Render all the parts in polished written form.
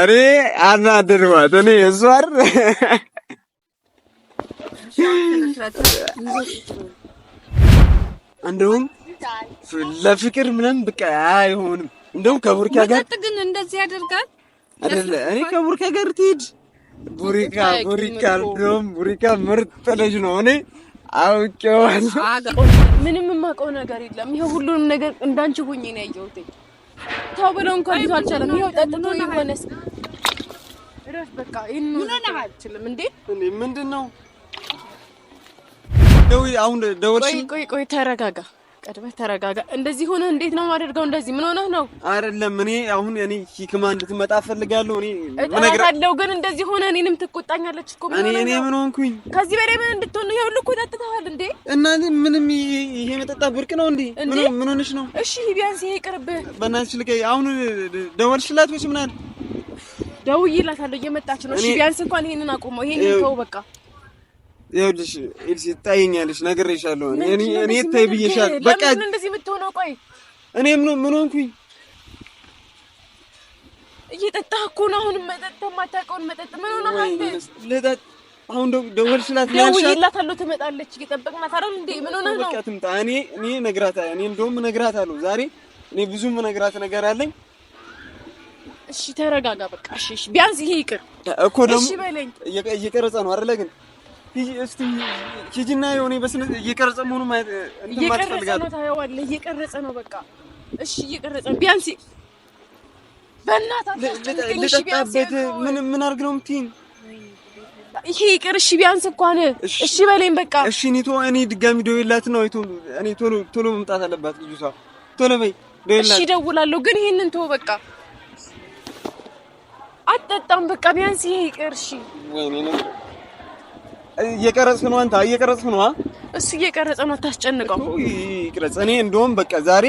እኔ አናደድኳት። እኔ እሷ አይደል እንደውም ለፍቅር ምናምን በቃ አይሆንም። እንደውም ከቡርካ ጋር መጠጥ ግን እንደዚህ ያደርጋል አይደለ? እኔ ከቡርካ ጋር ትሂድ። ቡሪካ ቡሪካ፣ እንደውም ቡሪካ ምርጥ ልጅ ነው። እኔ አውቄዋለሁ። ምንም የማውቀው ነገር የለም። ይኸው ሁሉንም ነገር እንዳንቺ ሆኜ ነው ያየሁት። ተው ብለው እንኳን ሊተው አልቻለም። ይኸው ጠጥቶ የሆነስ እረፍ በቃ። ይሄን አልችልም እንዴ! እንዴ ምንድን ነው? አሁን ደወልሽ? ቆይ ቆይ ቆይ፣ ተረጋጋ። ቀድመህ ተረጋጋ። እንደዚህ ሆነህ እንዴት ነው የማደርገው? እንደዚህ ምን ሆነህ ነው? አይደለም እኔ አሁን እኔ ሂክማ እንድትመጣ እፈልጋለሁ። እኔ እጠራታለሁ፣ ግን እንደዚህ ሆነህ እኔንም ትቆጣኛለች እኮ። ምን እኔ ሆነህ እኔ ነው? ምን ሆንኩኝ? ከዚህ በላይ ምን እንድትሆን ነው? ይኸው ሁሉ እኮ ጠጥተሃል እንዴ! እና ምንም ይሄ መጠጣ ብርቅ ነው እንዴ? እንዴ? ምን ሆነሽ ነው? እሺ ቢያንስ ይሄ ይቅርብህ። በእናትሽ ልቀይ። አሁን ደወልሽላት ወይስ ምን አለ? ደውዬላታለሁ፣ እየመጣች ነው። እሺ ቢያንስ እንኳን ይሄንን አቁመው፣ ይሄንን ተው በቃ። ይኸውልሽ ኤልሲ ትታየኛለሽ፣ ነግሬሻለሁ። እኔ ምንድን ነው እኔ እንደዚህ ተይ ብዬሻለሁ። የምታደርገው? በቃ ለምንድን ነው እንደዚህ የምትሆነው? ቆይ እኔ ምን ሆንኩኝ? እየጠጣህ እኮ ነው አሁን። መጠጥ የማታውቀውን መጠጥ ምን ሆነህ አንተ? ልጠጥ አሁን ደወልሽላት? ነው ያልሻት? ደውዬላታለሁ፣ ትመጣለች። እየጠበቅናት አይደል እንዴ? ምን ሆነህ ነው? በቃ ትምጣ። እኔ እኔ እነግራታለሁ። እኔ እንደውም እነግራታለሁ። ዛሬ እኔ ብዙም እነግራት ነገር አለኝ እሺ ተረጋጋ በቃ። እሺ እሺ፣ ቢያንስ ይሄ ይቅር እኮ ደግሞ እሺ በለኝ። እየቀረጸ ነው አይደለ? ግን ሂጂ እስቲ ሂጂና የሆነ በስነ እየቀረጸ መሆኑን ማየት እንትን ማለት እየቀረጸ እፈልጋለሁ። ነው ታየዋለህ። እየቀረጸ ነው በቃ። እሺ እየቀረጸ ነው። ቢያንስ በእናትህ አታስጨንቀኝ። እሺ ቢያንስ ልጠጣበት ምን ምን አድርግ ነው የምትይኝ? ይሄ ይቅር። እሺ ቢያንስ እንኳን እሺ በለኝ በቃ። እሺ እኔ እኔ ድጋሚ ደውዬላት ነው እኔ ቶሎ ቶሎ መምጣት አለባት ልጅቷ። ቶሎ በይ እሺ ደውዬላት። እደውላለሁ፣ ግን ይሄንን ተወው በቃ። አትጠጣም በቃ ቢያንስ ይሄ ይቅር። እሺ ወይኔ ነው እየቀረጽክ ነው አንተ፣ እየቀረጽክ ነው። እሱ እየቀረጸ ነው፣ አታስጨንቀው። እኮ ይቅረጽ። እኔ እንደውም በቃ ዛሬ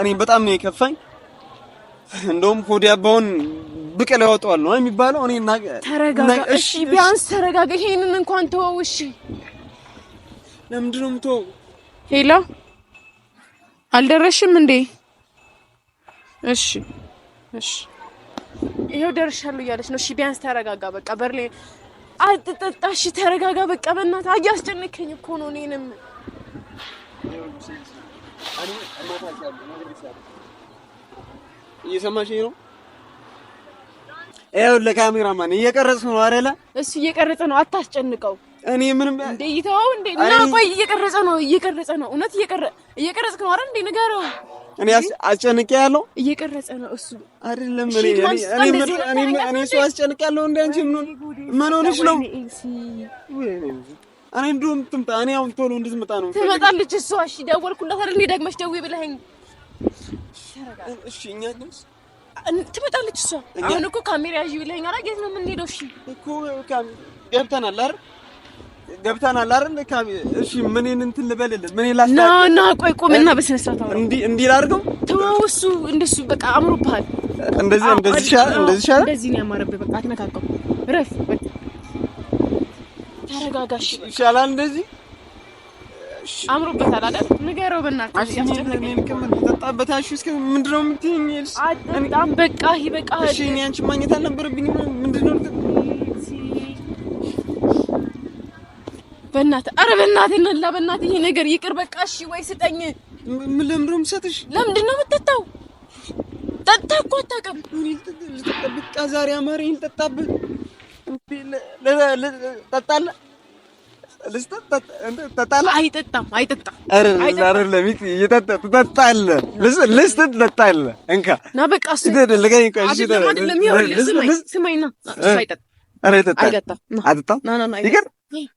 እኔ በጣም ነው የከፋኝ። እንደውም ሆዴ አባውን ብቅል ያወጣዋል ነው የሚባለው። እኔ እና ተረጋጋ። እሺ ቢያንስ ተረጋጋ። ይሄንን እንኳን ተወው። እሺ ለምንድን ነው የምተወው? Hello፣ አልደረሽም እንዴ? እሺ እሺ፣ ይኸው ደርሻለሁ እያለች ነው። እሺ ቢያንስ ተረጋጋ በቃ። በርሌ አትጠጣ። እሺ ተረጋጋ በቃ። በእናትህ እያስጨነከኝ እኮ ነው እኔንም። እየሰማሽኝ ነው? ይኸውልህ ካሜራማን እየቀረጽክ ነው አይደለ? እሱ እየቀረጸ ነው፣ አታስጨንቀው። እኔ ምንም እንዴ ይተወው እንዴ። እና ቆይ እየቀረጸ ነው፣ እየቀረጸ ነው። እውነት እየቀረጽክ ነው አይደል እንዴ? ንገረው። እኔ አስጨንቄ ያለው እየቀረጸ ነው እሱ አይደለም። እኔ እኔ እኔ እኔ እሱ አስጨንቄ ያለው እንደ አንቺ ምን ሆነሽ ነው? እኔ እንደውም ትምጣ። እኔ አሁን ቶሎ እንድትመጣ ነው። ትመጣለች እሷ። እሺ ደወልኩላት አይደል እንዴ? ደግመሽ ደውይ ብለኸኝ። እሺ እኛ ትመጣለች እሷ። አሁን እኮ ካሜራ ያዥ ብለኸኝ አይደል? የት ነው የምንሄደው? እሺ እኮ ገብተናል አይደል? ገብተናል አይደል? እሺ ምን እንትን ልበልልህ? ምን ና ና፣ ቆይ ቁምና በስነ ስርዓት አውራ። እንዲህ እንዲህ ላድርገው? ተወው፣ እሱ እንደሱ በቃ አምሮብሃል። እንደዚህ እንደዚህ ይሻላል፣ እንደዚህ ይሻላል። እንደዚህ ነው ያማረብህ። በቃ አትነካከው፣ ረፍ፣ በቃ ተረጋጋሽ። ይሻላል እንደዚህ አምሮበታል አይደል? ንገረው በእናትህ። ያስጨነቀኝ ጠጣበት። እሺ እስኪ ምንድን ነው የምትይኝ? አትጠጣም፣ በቃ ይበቃል። እሺ እኔ አንቺን ማግኘት አልነበረብኝም። ምንድን ነው በእናትህ፣ ኧረ በእናትህ ነላ፣ በእናትህ ይሄ ነገር ይቅር በቃ። እሺ ወይ ስጠኝ። ምን ለምንድን ነው የምሰጥሽ? ለምንድን ነው የምትጠጣው? ጠጣህ እኮ አታውቅም። ልጠጣበት በቃ ዛሬ አማረኝ፣ ልጠጣበት። ጠጣለህ? ትጠጣለህ? አይጠጣም፣ አይጠጣም። አይደለም ትጠጣለህ፣ ልስጥ ትጠጣለህ። እንካ ና በቃ እሱ አይደለም። ይኸውልህ ስማኝ፣ ስማኝ ና፣ እሱ አይጠጣም። ኧረ ይጠጣል። አትጠጣም? ይቅር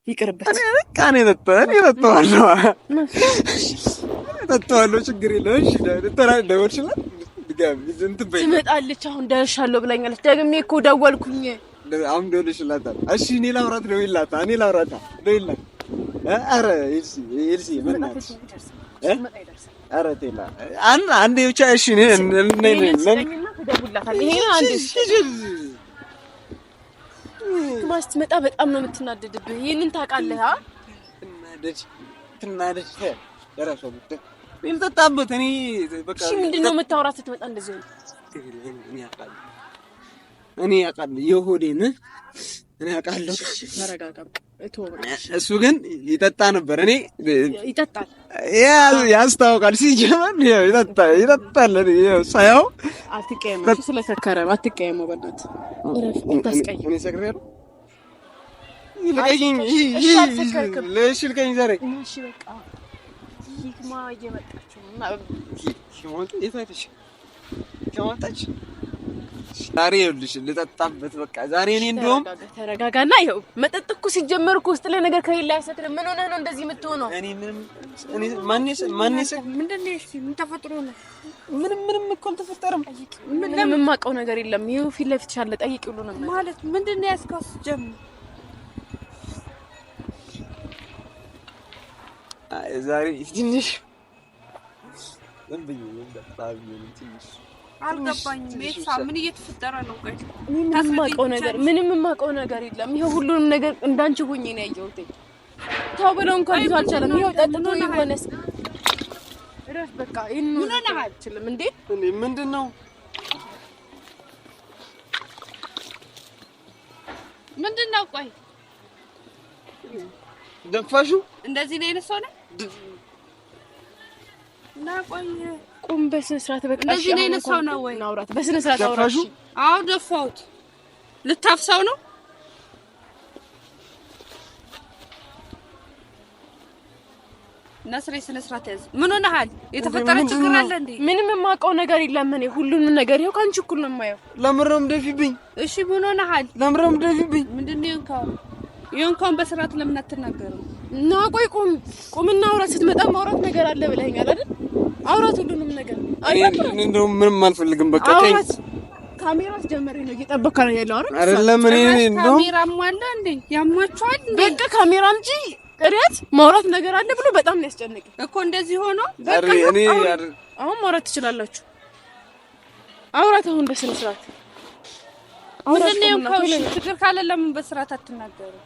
ይቅርበት። በቃ እኔ እጠጣዋለሁ፣ እጠጣዋለሁ። ችግር የለውም። እሺ ደወልሽላት? ድጋሚ እንትን በይ። ትመጣለች። አሁን ደርሻለሁ ብላኛለች። ደግሜ እኮ ደወልኩኝ። አሁን ደውልሽላታል? እሺ እኔ ላውራት፣ ደውይላት። እኔ ላውራት፣ ደውይላት። ኧረ ኤልሲ፣ ኤልሲ በእናትሽ ኧረ ተይ አንዴ ብቻ። እሺ እኔ ስትመጣ በጣም ነው የምትናደድብህ። ይሄንን ታውቃለህ? ትናደድ ትናደድ፣ የራሷ ጉዳይ። እኔ ልጠጣበት። እኔ በቃ እሺ ምንድን ነው የምታወራት ስትመጣ እንደዚህ ሆነ? እኔ አውቃለሁ የሆዴን እኔ አውቃለሁ። እሱ ግን ይጠጣ ነበር። እኔ ይጠጣል ያስታውቃል። ሲጀመር ይጠጣል። ሳያው አትቀየመው፣ ስለሰከረ አትቀየመው። በእናትህ አታስቀይም። እኔ ሰክሬያለሁ። ልቀቂኝ! እሺ ልቀቂኝ! ዛሬ እሺ በቃ ሂክማ እየመጣች ነው። ከመጣች ዛሬ ይኸውልሽ ልጠጣበት። በቃ ዛሬ እኔ እንደውም ተረጋጋና፣ ይኸው መጠጥ እኮ ሲጀመር እኮ ውስጥ ላይ ነገር ከሌለ አያሰክርም። ምን ሆነህ ነው እንደዚህ የምትሆነው? እኔ ምንም እኔ ማን ማን ምንድን ነው? እሺ ምን ተፈጥሮ ነው? ምንም ምንም እኮ አልተፈጠረም። ምንም የማውቀው ነገር የለም። ይኸው ፊት ለፊት አለ፣ ጠይቂ ብሎ ነው ማለት ምንድን ነው ያዝከው? ጀምር ዛሬ ትንሽ ዝም ብዬ ትንሽ አልገባኝም። ቤተሰብ ምን እየተፈጠረ ነው? ቆይ ምንም የማውቀው ነገር የለም። ይኸው ሁሉንም ነገር እንዳንቺ ሆኜ ነው ያየሁት። ተው ብለው እንኳን ሊተው አልቻለም። ይኸው ጠጥቶ የሆነስ እረፍ በቃ። ይሄን ነው አልችልም። እንዴ ምንድን ነው ምንድን ነው? ቆይ ደፋሹ እንደዚህ ነው አይነት ሰው ነህ እና ቆይ ቁም በስነ ስርዓት በቃ። እንደዚህ ነው አይነት ሰው ነው ወይ? አውራት በስነ ስርዓት አውራት። አዎ ደፋሁት። ልታፍሰው ነው? ነስሬ ስነ ስርዓት ያዝ። ምን ሆነሃል? የተፈጠረ ችግር አለ እንዴ? ምንም የማውቀው ነገር የለም። እኔ ሁሉንም ነገር ይኸው ከአንቺ እኩል ነው የማየው። ለምንድን ነው የምደፊብኝ? እሺ ምን ሆነሃል? ለምንድን ነው የምደፊብኝ? ምንድን ነው የሆንከው? የሆንከውን በስርዓት ለምን አትናገርም? እና ቆይ ቁም ቁምና አውራት። ስትመጣ ማውራት ነገር አለ ብለኸኛል አይደል? አውራት ሁሉንም ነገር። እኔ እንደውም ምንም አልፈልግም። በቃ ተይኝ። ካሜራ አስጀመረኝ ነው እየጠበቅክ ነው ያለው አይደል? አይደለም እኔ እንደውም ካሜራም አለ እንዴ? ያሟቸዋል እንዴ? በቃ ካሜራ እንጂ ጥሪያት ማውራት ነገር አለ ብሎ በጣም ነው ያስጨነቀኝ እኮ እንደዚህ ሆኖ። በቃ አሁን ማውራት ትችላላችሁ። አውራት አሁን በስነ ስርዓት። ምንድን ነው የሆንከው? ችግር ካለ ለምን በስርዓት አትናገርም?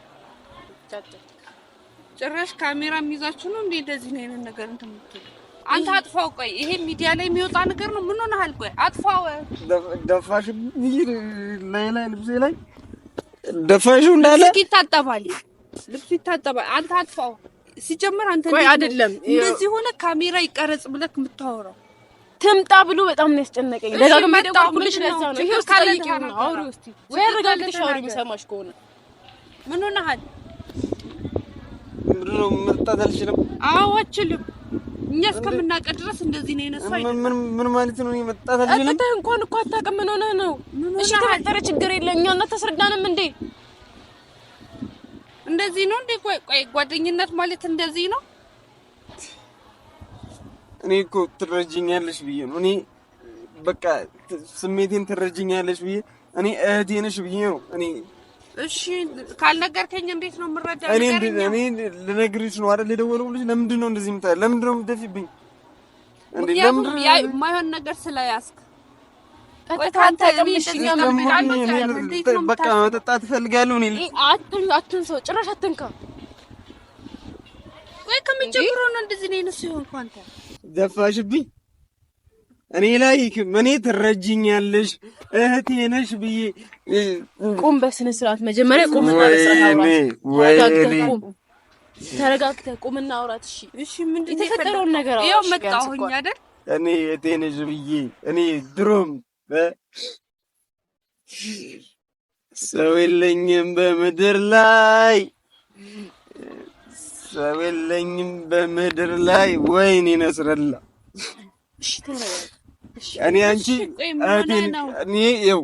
ጭራሽ ካሜራ የሚይዛችሁ ነው እንዴ? እንደዚህ ነው አይነት ነገር እንትን የምትሉ አንተ አጥፋው። ቆይ ይሄ ሚዲያ ላይ የሚወጣ ነገር ነው። ምን ሆነሃል? ቆይ አጥፋው። ደፋሽ ላይ ላይ ልብሴ ላይ ደፋሽው እንዳለ ይታጠባል፣ ልብሱ ይታጠባል። አንተ አጥፋው። ሲጀመር አንተ ቆይ አይደለም እንደዚህ ሆነ ካሜራ ይቀረጽ ብለህ የምታወራው ትምጣ ብሎ በጣም ነው ያስጨነቀኝ። ደጋግሜ ደወልኩልሽ ለዛ ነው። ይሄው ጠይቂው ነው። አውሪው እስኪ ወይ አረጋግጠሽ አውሪው የሚሰማሽ ከሆነ። ምን ሆነሃል? ምንድን ነው መጠጣት አልችልም። አዎ አልችልም። እኛ እስከምናውቅ ድረስ እንደዚህ ነው የነሱ አይደለም። ምን ምን ማለት ነው? መጠጣት አልችልም። ጠጥተህ እንኳን እኮ አታውቅም። ምን ሆነህ ነው? እሺ የተፈጠረ ችግር የለም። እኛ እናታስረዳንም እንዴ? እንደዚህ ነው እንዴ? ቆይ ቆይ ጓደኝነት ማለት እንደዚህ ነው? እኔ እኮ ትረጅኛለሽ ብዬ ነው። እኔ በቃ ስሜቴን ትረጅኛለሽ ብዬ እኔ እህቴ ነሽ ብዬ ነው። እኔ እሺ ካልነገርከኝ እንዴት ነው የምረዳ? እኔ ልነግርሽ ነው አይደል የደወልኩልሽ። ለምንድን ነው እንደዚህ የምታየው? ለምንድን ነው የምትደፊብኝ? እንዴ ለምንድን ነው የማይሆን ነገር ስለያዝክ? በቃ መጠጣት እፈልጋለሁ። እኔ አትን ሰው ጭራሽ አትንካ። ወይ ከምን ጀምሮ ነው እንደዚህ ነው የነሱ የሆንኩ? አንተ ደፋሽብኝ እኔ ላይ እኔ ትረጅኛለሽ እህቴ ነሽ ብዬ። ቁም በስነ ስርዓት መጀመሪያ ቁምና በስርዓት አውራት። ተረጋግተህ ቁምና አውራት። እሺ እሺ፣ ምንድን ነው የተፈጠረውን ነገር አውራት። ይኸው መጣሁኝ አይደል? እኔ እህቴ ነሽ ብዬ እኔ ድሮም ሰው የለኝም በምድር ላይ፣ ሰው የለኝም በምድር ላይ። ወይኔ ነስረላ እኔ አንቺ እኔ ይኸው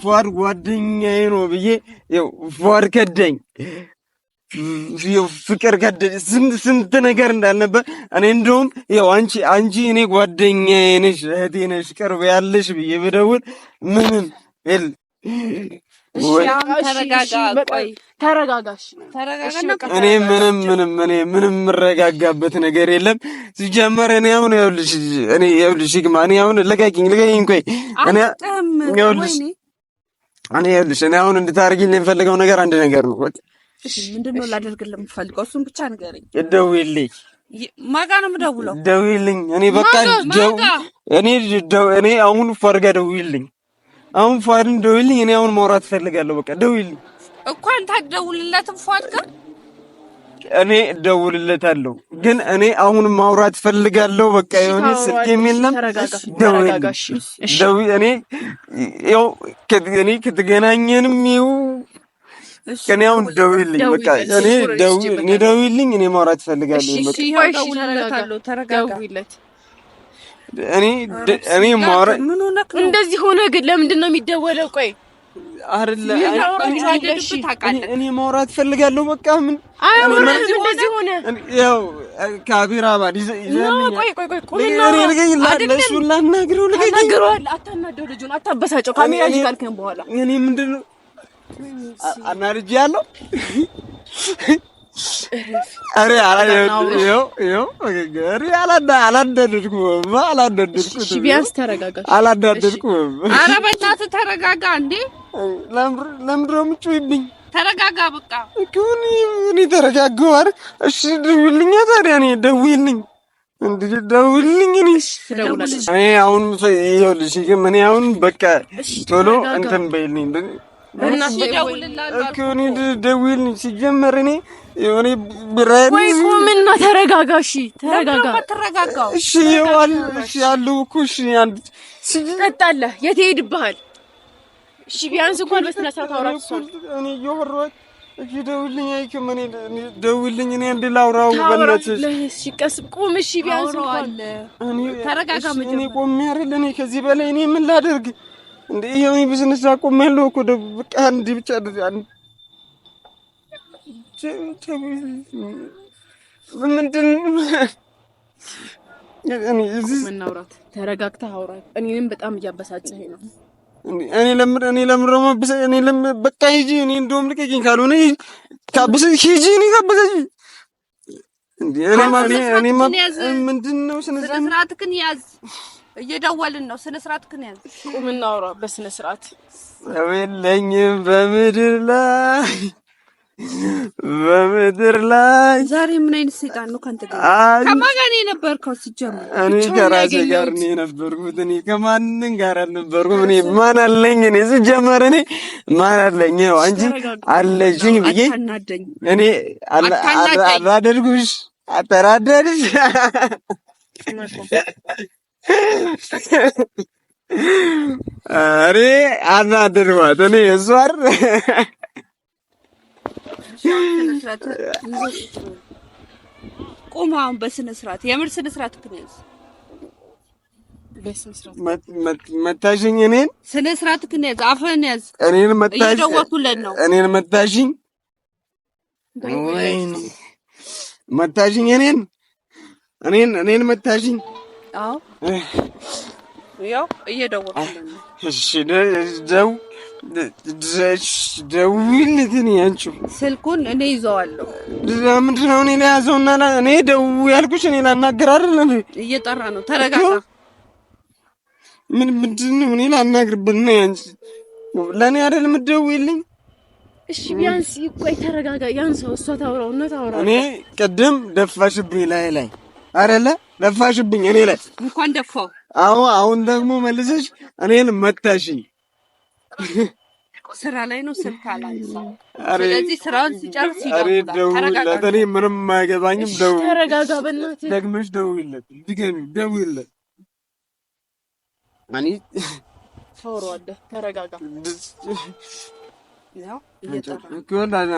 ፏድ ጓደኛዬ ነው ብዬ ይኸው ፏድ ከዳኝ፣ ፍቅር ከዳኝ፣ ስንት ነገር እንዳልነበር። እኔ እንደውም ይኸው አንቺ አንቺ እኔ ጓደኛዬ ነሽ እህቴ ነሽ ቅርብ ያለሽ ብዬ ብደውል ምንም የለ። ተረጋጋሽ። እኔ ምንም ምንም እኔ ምንም የምረጋጋበት ነገር የለም። ሲጀመር እኔ አሁን ይኸውልሽ እኔ ይኸውልሽ ይግማ እኔ አሁን ልቀቂኝ ልቀቂኝ። ቆይ እኔ ይኸውልሽ እኔ ይኸውልሽ እኔ አሁን እንድታደርጊልኝ የምፈልገው ነገር አንድ ነገር ነው። በቃ እሺ፣ ምንድን ነው ላደርግልህ የምፈልገው? እሱን ብቻ ንገረኝ። ደውዪልኝ። ማጋ ነው የምደውለው። ደውይልኝ። እኔ በቃ እኔ አሁን ፏድ ጋር ደውይልኝ። አሁን ፏድን ደውይልኝ። እኔ አሁን ማውራት እፈልጋለሁ። በቃ ደውይልኝ እኮ አንተ አትደውልለትም ፏድ ጋር? እኔ እደውልለታለሁ፣ ግን እኔ አሁን ማውራት ፈልጋለሁ። በቃ የሆነ ስልክ የለም። ደውይ። እኔ ያው እኔ ከተገናኘንም ይኸው እኔ አሁን ደውይልኝ። በቃ እኔ እኔ ደውይልኝ። እኔ ማውራት ፈልጋለሁ። በቃ ተረጋጋ። እኔ እኔ ማውራት እንደዚህ ሆነ ግን ለምንድን ነው የሚደወለው? ቆይ አይደለ እኔ ማውራት ፈልጋለሁ። በቃ ምን እንደዚህ ሆነ? ያው ካሜራ ማን እሱን ላናግረው። አታናደው፣ ልጁን አታበሳጨው። ካሜራ ካልከኝ በኋላ እኔ ምንድን ነው አናድጄ ያለው? ኧረ አላናደድኩም፣ አላናደድኩም። ቢያንስ ተረጋጋ። አላናደድኩም። ኧረ በእናትህ ተረጋጋ። እንዴ ለምንድን ነው የምትጮይብኝ? ተረጋጋ በቃ። እኔ ተረጋጋሁ አይደል? እሺ ደውይልኛ ታዲያ። እኔ ደውይልኝ፣ እንዴ ደውይልኝ። እኔ እኔ አሁን ይኸውልሽ፣ እኔ አሁን በቃ ቶሎ እንትን በይልኝ። ደውይልኝ። ሲጀመር እኔ የሆነ ብራኒ ወይ ቁምና ተረጋጋ። እሺ ተረጋጋ። እሺ ይኸው እሺ አለው እኮ እሺ። አንድ ትጠጣለህ፣ የት ይሄድብሃል? እሺ ቢያንስ እንኳን በስነ ስርዓት አውራት። እሷን እኔ እያወራሁት እሺ ደውይልኝ። አይክም እኔ ደውይልኝ። እኔ እንደ ላውራው በእናትሽ። እሺ ቀስ ቁም። እሺ ቢያንስ እንኳን ተረጋጋ። እኔ ቆሜ አይደል እኔ ከዚህ በላይ እኔ ምን ላደርግ እንዴ? ይኸው እኔ ቢዝነስ አቆሜያለሁ እኮ በቃ አንድ ብቻ ምንድን እናውራት። ተረጋግተህ አውራት። እኔንም በጣም እያበሳጨኸኝ ነው። እኔ ለምን እኔ ለምን ነው እኔ ለምን በቃ ሂጂ። እኔ እንደውም ልቀቂኝ፣ ካልሆነ ካበሰ ሂጂ። እኔ ካበሰ እንዴ እኔማ ምንድን ነው ስነ ስርዓትህን ያዝ። እየደወልን ነው። ስነ ስርዓትህን ያዝ። ቁም እናውራ በስነ ስርዓት። ሰው የለኝም በምድር ላይ በምድር ላይ። ዛሬ ምን አይነት ሰይጣን ነው ካንተ ጋር? ከማን ጋር ነው የነበርከው? ሲጀምር እኔ ከራሴ ጋር ነው የነበርኩት። እኔ ከማንም ጋር አልነበርኩም። እኔ ማን አለኝ? እኔ ሲጀመር እኔ ማን አለኝ? ነው አንቺ አለሽኝ ብዬ እኔ አላደርጉሽ አተራደርሽ። እኔ አናደድኳት። እኔ እሷ ቁም አሁን በስነ ስርዓት፣ የምር ስነ ስርዓት ያዝ። መታሽኝ። እኔን ስነ ስርዓት ያዝ፣ አፍህን ያዝ። እኔን መታሽኝ። እየደወልኩለት ነው። እኔን መታሽኝ። ወይኔ መታሽኝ። እኔን እኔን እኔን መታሽኝ። አዎ ያው እየደወልኩለት ነው። እሺ ደውይለት። እኔ አንቺው ስልኩን እኔ ይዘዋለሁ። ምንድን ነው እኔ ለያዘውና እኔ ደው ያልኩሽ እኔ ላናግር አይደል እንዴ? እየጠራ ነው። ተረጋጋ። ምን ምንድን ነው እኔ ላናግርበት ነው? አንቺ ለእኔ አይደል የምትደውይልኝ? እሺ ቢያንስ ቆይ ተረጋጋ። ያን ሰው እሷ ታውራውና ታውራው። እኔ ቅድም ደፋሽብኝ ላይ ላይ አይደለ? ደፋሽብኝ እኔ ላይ እንኳን ደፋው። አዎ አሁን ደግሞ መልሰሽ እኔን መታሽኝ። ስራ ላይ ነው፣ ስልክ አላነሳም። ስለዚህ ስራውን ሲጨርስ ይደውላል። እኔ ምንም አይገባኝም። ደውል፣ ተረጋጋ፣ በእናትህ ደግመሽ ደውይለት፣ ድገሚ፣ ደውይለት። እኔ ታወራዋለህ። ተረጋጋ።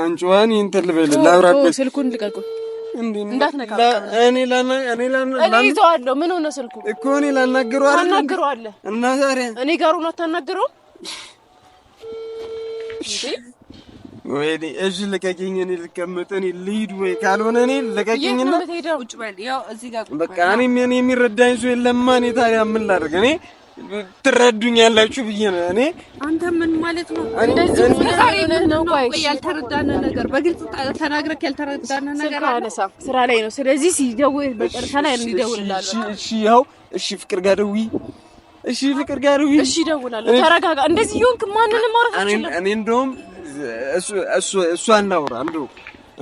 አንቺዋን እንትን ልበል ላውራበት። ስልኩን ልቀቁ፣ እንዳትነካ። እኔ ይዘዋለሁ። ምን ሆነ ስልኩ? እኮ እኔ ላናግረው አይደል? ታናግረዋለህ። እና ዛሬ እኔ ጋር ሆኖ አታናግረውም? ወይኔ እሺ ልቀቂኝ፣ እኔ ልቀመጥ፣ እኔ ልሂድ ወይ ካልሆነ እኔ ልቀቂኝና ቁጭ በል። ያው እዚህ ጋር በቃ እኔ የሚረዳኝ ሰው የለማ። እኔ ታዲያ ምን ላድርግ? እኔ ትረዱኛላችሁ ብዬ ነው። እኔ አንተ ምን ማለት ነው? እንደዚህ ዛሬ ምን ነው? ቆይ ያልተረዳነ ነገር በግልጽ ተናግረክ ያልተረዳነ ነገር አለ። ስራ ላይ ነው። ስለዚህ ሲደውል መጨረሻ ላይ ነው ይደውልልሃል። እሺ ያው እሺ ፍቅር ጋር ደውይ። እሺ ፍቅር ጋር ደውይ። እሺ እደውላለሁ። ተረጋጋ። እንደዚህ ይሆንክ ማንንም ማውራት አትችልም። እኔ እንደውም እሱ እሱ አናውራ እንደውም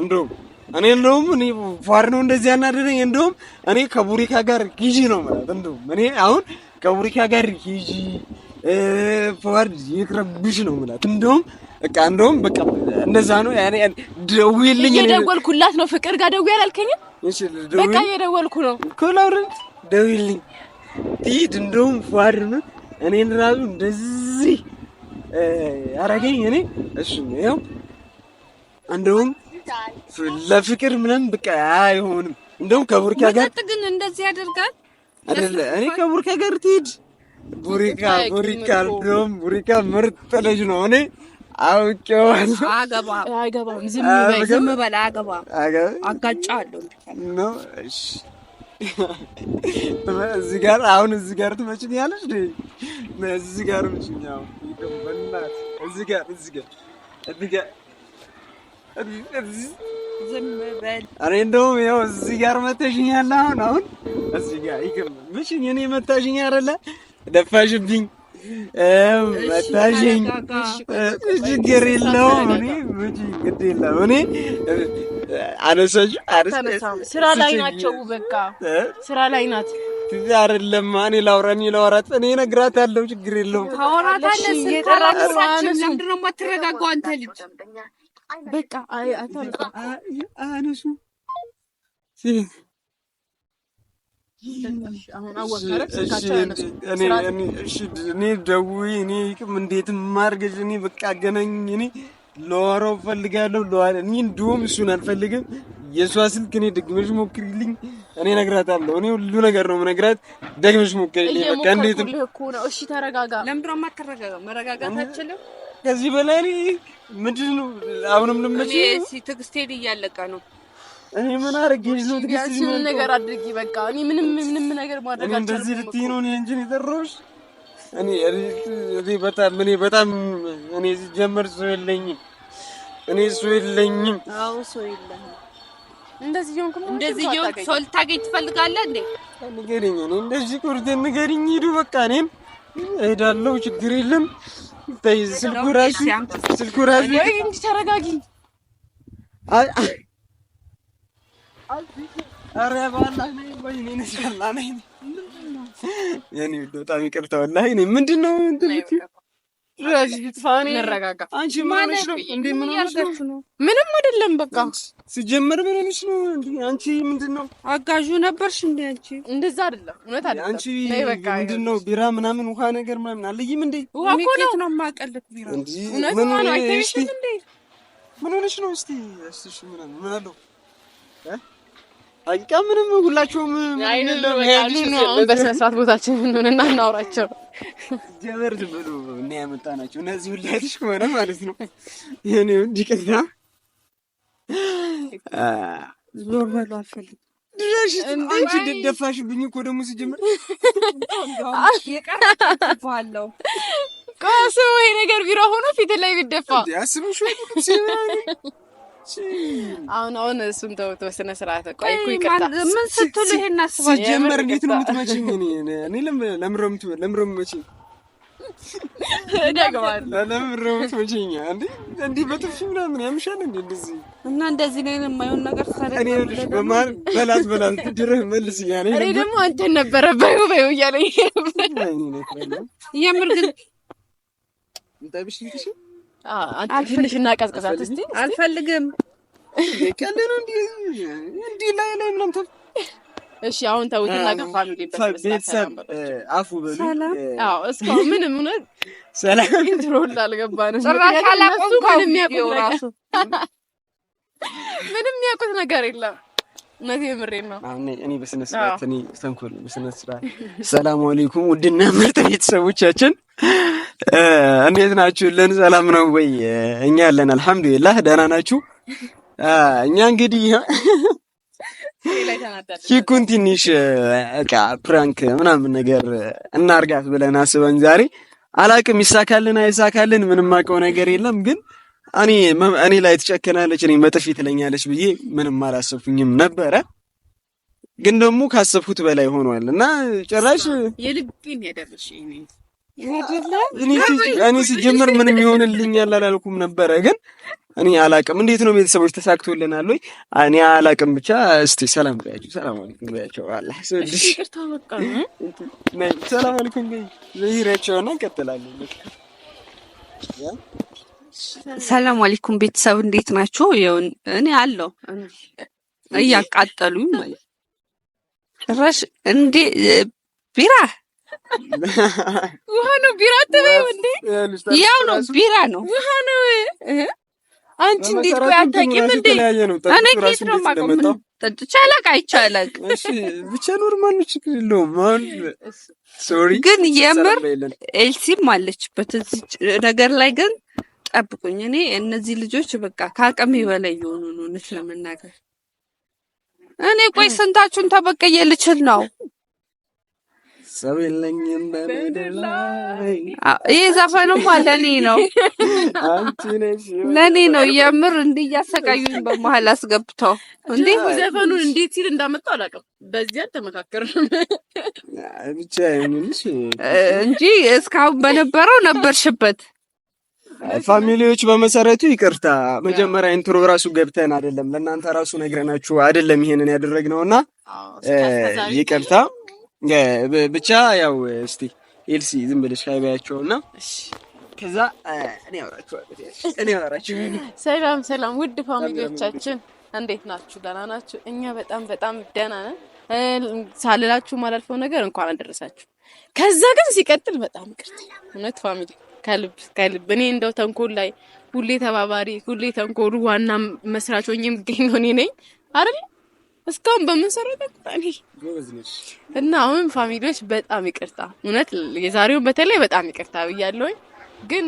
እንደውም እኔ እንደውም እኔ ፏር ነው እንደዚህ ያናደደኝ። እንደውም እኔ ከቡሪካ ጋር ሂጂ ነው ማለት እንደውም እኔ አሁን ከቡሪካ ጋር ሂጂ ፏር ይቅርብሽ ነው ማለት እንደውም በቃ እንደውም በቃ እንደዛ ነው። ያኔ ደውዪልኝ፣ እየደወልኩላት ነው። ፍቅር ጋር ደውዪ አላልከኝም? እሺ በቃ እየደወልኩ ነው እኮ ላውራት፣ ደውዪልኝ ትሂድ። እንደውም ፏር ነው እኔን ራሱ እንደዚህ አረገኝ። እኔ እሱ ነው እንደውም ለፍቅር ምንም በቃ አይሆንም። እንደውም ከቡርካ ጋር ግን እንደዚህ ያደርጋል አይደለ? እኔ ከቡርካ ጋር ትሂድ። ቡሪካ ቡሪካ እንደውም ቡሪካ ምርጥ ልጅ ነው። እኔ አውቄዋለሁ። አገባም አይገባም። ዝም በይ ዝም በል። አገባም አጋጫለሁ ነው። እሺ እዚህ ጋር አሁን እዚህ ጋር ትመችኛለሽ። እዚህ ጋር ምችኛ በእናትህ እዚህ ጋር እዚህ ጋር እዚህ ጋር ዝም በል። እኔ እንደውም ይኸው እዚህ ጋር መተሽኛል። አሁን አሁን እዚህ ጋር ይቅር ምሽኝ። እኔ መታሽኝ አይደለ? ደፋሽብኝ፣ መታሽኝ። ችግር የለውም። እኔ ምችኝ፣ ግድ የለም። እኔ አነሳሽ ስራ ላይ ናቸው። በቃ ስራ ላይ ናት። ትዝ አይደለም። እኔ ላውራ፣ እኔ ላውራት፣ እኔ እነግራታለሁ። ችግር የለውም። ታወራታለህ። ስልክ አላነሳችም። ለምንድን ነው የማትረጋጋው አንተ ልጅ? በቃ አነሱ እኔ ደውዬ እኔ ይቅም እንዴትም አድርገሽ እኔ በቃ አገናኝ። እኔ ላወራው እፈልጋለሁ። እኔ እንደውም እሱን አልፈልግም። የእሷ ስልክ እኔ ደግመሽ ሞክሪልኝ። እኔ እነግራታለሁ። እኔ ሁሉ ነገር ነው የምነግራት። ደግመሽ ሞክሪልኝ። በቃ እንዴትም እኮ ነው። እሺ ተረጋጋ። ለምንድን ነው የማትረጋጋው? መረጋጋት አትችልም? ከዚህ በላይ እኔ ምንድን ነው አሁንም ልመጪ? ትዕግስቴን እያለቀ ነው። እኔ ምን አድርጌሽ ነው ትዕግስትሽ? ምን ነገር አድርጊ። በቃ እኔ ምንም ምንም ነገር ማድረግ አልቻልኩም። እንደዚህ ልትይ ነው እኔ እንጂ የጠራሁሽ። እኔ እኔ በጣም እኔ በጣም እኔ ሲጀመር ሰው የለኝም። እኔ ሰው የለኝም። አዎ ሰው የለህም። እንደዚህ እየሆንክ ነው። እንደዚህ እየሆንክ ሰው ልታገኝ ትፈልጋለህ እንዴ? ንገሪኝ። እኔ እንደዚህ ቁርጤን ንገሪኝ። ሂዱ በቃ እኔም እሄዳለሁ። ችግር የለም። ተይ ስልኩ ራሱ ስልኩ ራሱ ወይ እንጂ ተረጋጊ። ኧረ በአላህ ነይ ወይ እኔ ነሽ አላህ ነይ። የእኔ በጣም ይቅርታ ወላሂ። እኔ ምንድን ነው እንትን የምትይው? እንረጋጋ። አንቺ ምን ሆነሽ ነው እንዴ? ምን ሆነሽ ነው? ምንም አይደለም። በቃ ሲጀመር ምን ሆነሽ ነው እንዴ? አንቺ ምንድን ነው አጋዡ ነበርሽ እንዴ? አንቺ እንደዛ አይደለም፣ እውነት አይደለም። አንቺ ምንድን ነው ቢራ ምናምን ውሃ ነገር ምናምን አለይም እንዴ? ውሃ እኮ ነው ነው የማቀልክ ቢራ እንዴ? እውነት ምን ነው። ሆነሽ አይታይሽም እንዴ? ምን ሆነሽ ነው? እስቲ እስቲ ምን ምን አለው ሀቂቃ ምንም ሁላችሁም በስነ ስርዓት ቦታችን እንሆንና እናውራቸው። ጀበር ዝም ብሎ እና ያመጣ ናቸው እነዚህ ሁላ አይተሽ ከሆነ ማለት ነው። የኔ ውድ ይቅርታ ዞር በሉ አልፈልግም። ድረሽ አንቺ ደፋሽብኝ እኮ ደግሞ ሲጀምር የቀረባለሁ ቆይ ወይ ነገር ቢራ ሆኖ ፊት ላይ ቢደፋ አስበሽ አሁን አሁን እሱን ተውት፣ በስነ ስርዓት ቆይ እኮ ይቅርታ። ምን ስትሉ ይሄን አስባችሁ ሲጀመር እንዴት ነው የምትመጪኝ? እኔ እኔ ለምሮ ለምሮ የምትመጪኝ እደግማለሁ። ለምሮ የምትመጪኝ እንዴ? እንዲህ በጥፊ ምናምን ያምሻል እንዴ? እንደዚህ እና እንደዚህ ነው የማይሆን ነገር ታደርግ። እኔ ልጅ በማር በላት በላት ድረህ መልስ እያለኝ እኔ ደግሞ አንተን ነበረ በይው በይው እያለኝ የምር ግን እንጠብሽ ልትሽ ትንሽ እናቀዝቅዛት እስቲ። አልፈልግም። ቀልድ ነው እንዲህ እንዲህ ላይ ላይ ምናምን ተብ እሺ አሁን ተውትና ግን family ቤተሰብ አፉ በሉ። አዎ እስካሁን ምንም እውነት ሰላም intro ሁላ አልገባንም። ጭራሽ አላቆምከውም ምንም ቪዲዮ ራሱ ምንም የሚያውቁት ነገር የለም። እውነት የምሬን ነው። እኔ በስነ ስርዓት እኔ ተንኮል በስነ ስርዓት። ሰላም አለይኩም ውድና ምርጥ ቤተሰቦቻችን እንዴት ናችሁልን? ሰላም ነው ወይ? እኛ ያለን አልሐምዱሊላህ ደህና ናችሁ? እኛ እንግዲህ ሂኩን ትንሽ እቃ prank ምናምን ነገር እናርጋት ብለን አስበን ዛሬ አላቅም፣ ይሳካልን አይሳካልን ምንም አውቀው ነገር የለም። ግን እኔ እኔ ላይ ትጨክናለች፣ እኔ መጥፊ ትለኛለች ብዬ ምንም አላሰብኩኝም ነበረ። ግን ደግሞ ካሰብኩት በላይ ሆኗል እና ጭራሽ የልቤን ያደረሽ እኔ እኔ ሲጀምር ምንም ይሆንልኛል አላልኩም ነበረ፣ ግን እኔ አላቅም። እንዴት ነው ቤተሰቦች ተሳክቶልናል ወይ? እኔ አላቅም። ብቻ እስቲ ሰላም በያቸው፣ ሰላም አለይኩም በያቸው። አላህ ሰድሽ ሰላም አለይኩም በይ ዘይራቸውና እንቀጥላለን። ሰላም አለይኩም ቤተሰብ እንዴት ናችሁ? እኔ አለሁ እያቃጠሉኝ ማለት ጭራሽ እንዴ ቢራ ውሃ ነው ቢራ አትበይው እንዴ? ያው ነው ቢራ ነው ውሃ ነው። አንቺ እንዴት ቆይ አታውቂም እንዴ? እኔ ከየት ነው የማውቀው? ምን ጠጥቼ አላውቅ አይቼ አላውቅም። እሺ ብቻ normal ነው፣ ችግር የለውም። አሁን sorry ግን የምር ኤልሲም አለችበት እዚህ ነገር ላይ ግን ጠብቁኝ። እኔ እነዚህ ልጆች በቃ ከአቅሜ በላይ የሆኑ ነው እውነት ለመናገር። እኔ ቆይ ስንታችሁን ተበቀየ ልችል ነው? ሰው የለኝም በምድር ላይ። ይህ ዘፈንማ ለኔ ነው ለኔ ነው። የምር እንዲህ እያሰቃዩኝ በመሀል አስገብተው እንዴ ዘፈኑን እንዴት ሲል እንዳመጣው አላውቅም። በዚያ አልተመካከርንም ብቻ ይሁንልሽ እንጂ እስካሁን በነበረው ነበርሽበት። family ዎች በመሰረቱ ይቅርታ፣ መጀመሪያ intro ራሱ ገብተን አይደለም ለእናንተ ራሱ ነግረናችሁ አይደለም ይሄንን ያደረግነውና ይቅርታ ብቻ። ያው እስቲ ኤልሲ ዝም ብለሽ hi በያቸውና ከዛ እኔ አወራችኋለሁ። እኔ አወራችኋለሁ። ሰላም ሰላም፣ ውድ family ዎቻችን እንዴት ናችሁ? ደህና ናችሁ? እኛ በጣም በጣም ደህና ነን። ሳልላችሁ ማላልፈው ነገር እንኳን አደረሳችሁ። ከዛ ግን ሲቀጥል በጣም ይቅርታ እውነት family ከልብ ከልብ እኔ እንደው ተንኮል ላይ ሁሌ ተባባሪ ሁሌ ተንኮሉ ዋና መስራች ሆኜ የምገኘው እኔ ነኝ አይደል? እስካሁን በምንሰራው ተንኮል እና አሁን family ዎች በጣም ይቅርታ እውነት የዛሬውን በተለይ በጣም ይቅርታ ብያለሁኝ። ግን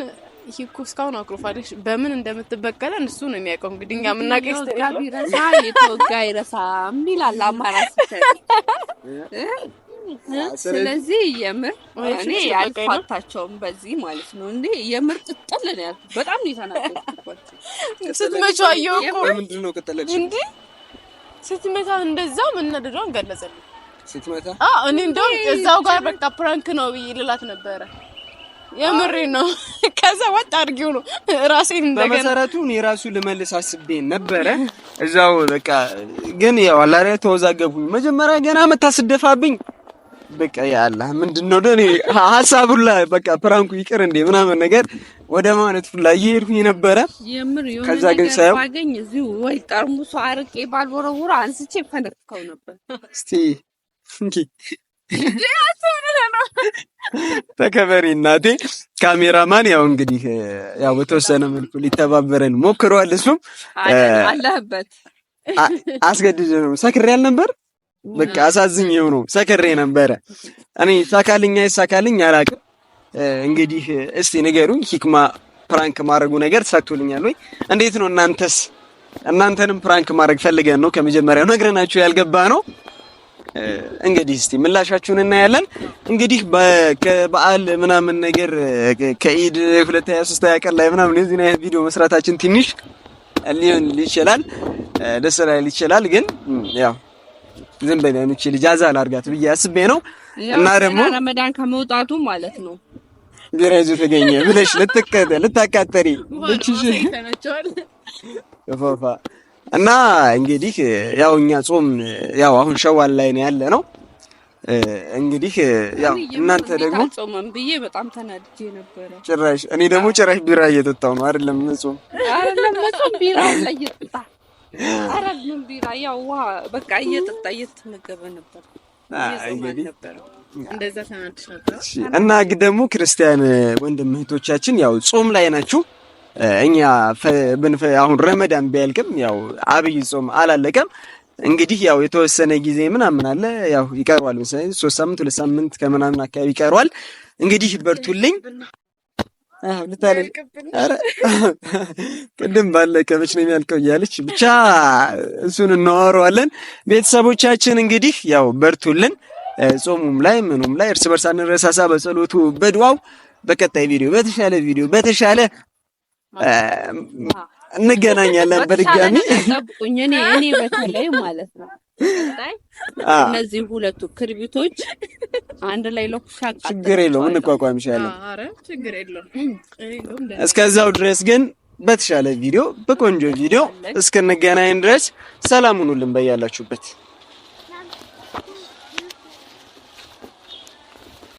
ይሄ እኮ እስካሁን አኩርፋለች። በምን እንደምትበቀለን እሱ ነው የሚያውቀው። እንግዲህ እኛ የምናውቀው ቢረሳ የተወጋ አይረሳም ይላል አማራ ስትል። ስለዚህ የምር እኔ አልፋታቸውም በዚህ ማለት ነው። እንዴ የምር ቅጥል ነው ያልኩት። በጣም ነው የተናደድኩባቸው። ስትመጪው አየሁ እኮ ለምንድን ነው ቅጥል እንዴ? ስትመታ እንደዛ መናደዷን ገለጸልኝ። ስትመታ አዎ፣ እኔ እንደውም እዛው ጋር በቃ prank ነው ብዬ ልላት ነበረ። የምሬ ነው። ከዛ ወጥ አድርጊው ነው ራሴን እንደገና በመሰረቱ እኔ ራሱ ልመልስ አስቤ ነበረ እዛው በቃ ግን ያው አላሪያ ተወዛገብኩኝ። መጀመሪያ ገና መታ ስደፋብኝ በቃ ያላ ምንድነው ደኔ ሐሳቡላ በቃ prank ኡ ይቅር እንዴ ምናምን ነገር ወደ ማለት ሁላ እየሄድኩኝ ነበረ። የምር የሆነ ከዛ ግን ሳየው ባገኝ እዚሁ ወይ ጠርሙሱ አርቄ ባልወረውር አንስቼ ፈነክከው ነበር። እስቲ እንኪ ተከበሪ እናቴ። ካሜራማን ያው እንግዲህ ያው በተወሰነ መልኩ ሊተባበረን ሞክሯል። እሱም አለህበት አስገድጄ ነው ሰክሬ አልነበር በቃ አሳዝኜው ነው ሰክሬ ነበረ። እኔ ይሳካልኝ አይሳካልኝ አላውቅም። እንግዲህ እስቲ ንገሩኝ፣ ሂክማ prank ማድረጉ ነገር ተሳክቶልኛል ወይ? እንዴት ነው እናንተስ? እናንተንም prank ማድረግ ፈልገን ነው ከመጀመሪያው ነግረናችሁ ያልገባ ነው። እንግዲህ እስቲ ምላሻችሁን እናያለን። እንግዲህ ከበዓል ምናምን ነገር ከኢድ 2 23 ቀን ላይ ምናምን የዚህን አይነት ቪዲዮ መስራታችን ትንሽ ሊሆን ይችላል፣ ደስ ላይል ይችላል። ግን ያው ዝም በለን እቺ ልጅ አዛ ላድርጋት ብዬ አስቤ ነው። እና ደግሞ ረመዳን ከመውጣቱ ማለት ነው ቢራ ይዞ ተገኘ ብለሽ ልታቃጠሪ ልችሽ ፎፋ እና እንግዲህ ያው እኛ ጾም ያው አሁን ሸዋል ላይ ነው ያለ ነው። እንግዲህ ያው እናንተ ደግሞ ጾምም ብዬ በጣም ተናድጄ ነበረ። ጭራሽ እኔ ደግሞ ጭራሽ ቢራ እየጠጣሁ ነው። አይደለም ጾም አይደለም ጾም ቢራ ላይ እየጠጣ አይደለም ቢራ ያው ውሃ በቃ እየጠጣ እየተመገበ ነበር። እንደዛ ተናድሽ ነበር። እና ደግሞ ክርስቲያን ወንድም እህቶቻችን ያው ጾም ላይ ናችሁ። እኛ አሁን ረመዳን ቢያልቅም ያው አብይ ጾም አላለቀም። እንግዲህ ያው የተወሰነ ጊዜ ምናምን አለ ያው ይቀርዋል መሰለኝ 3 ሳምንት 2 ሳምንት ከምናምን አካባቢ ይቀርዋል። እንግዲህ በርቱልኝ። አዎ ልታለል ኧረ ቅድም ባለቀ መች ነው የሚያልቀው እያለች ብቻ እሱን እናወራዋለን። ቤተሰቦቻችን እንግዲህ ያው በርቱልን። ጾሙም ላይ ምኑም ላይ እርስ በርስ አንረሳሳ በጸሎቱ በድዋው። በቀጣይ ቪዲዮ በተሻለ ቪዲዮ በተሻለ እንገናኛለን። በድጋሚ ጠብቁኝ። እኔ በተለይ ማለት ነው እነዚህ ሁለቱ ክርቢቶች አንድ ላይ ለኩሻ ችግር የለውም እንቋቋምሻለን። ኧረ ችግር የለውም። እስከዛው ድረስ ግን በተሻለ ቪዲዮ በቆንጆ ቪዲዮ እስክንገናኝ ድረስ ሰላም ሁኑልን በያላችሁበት።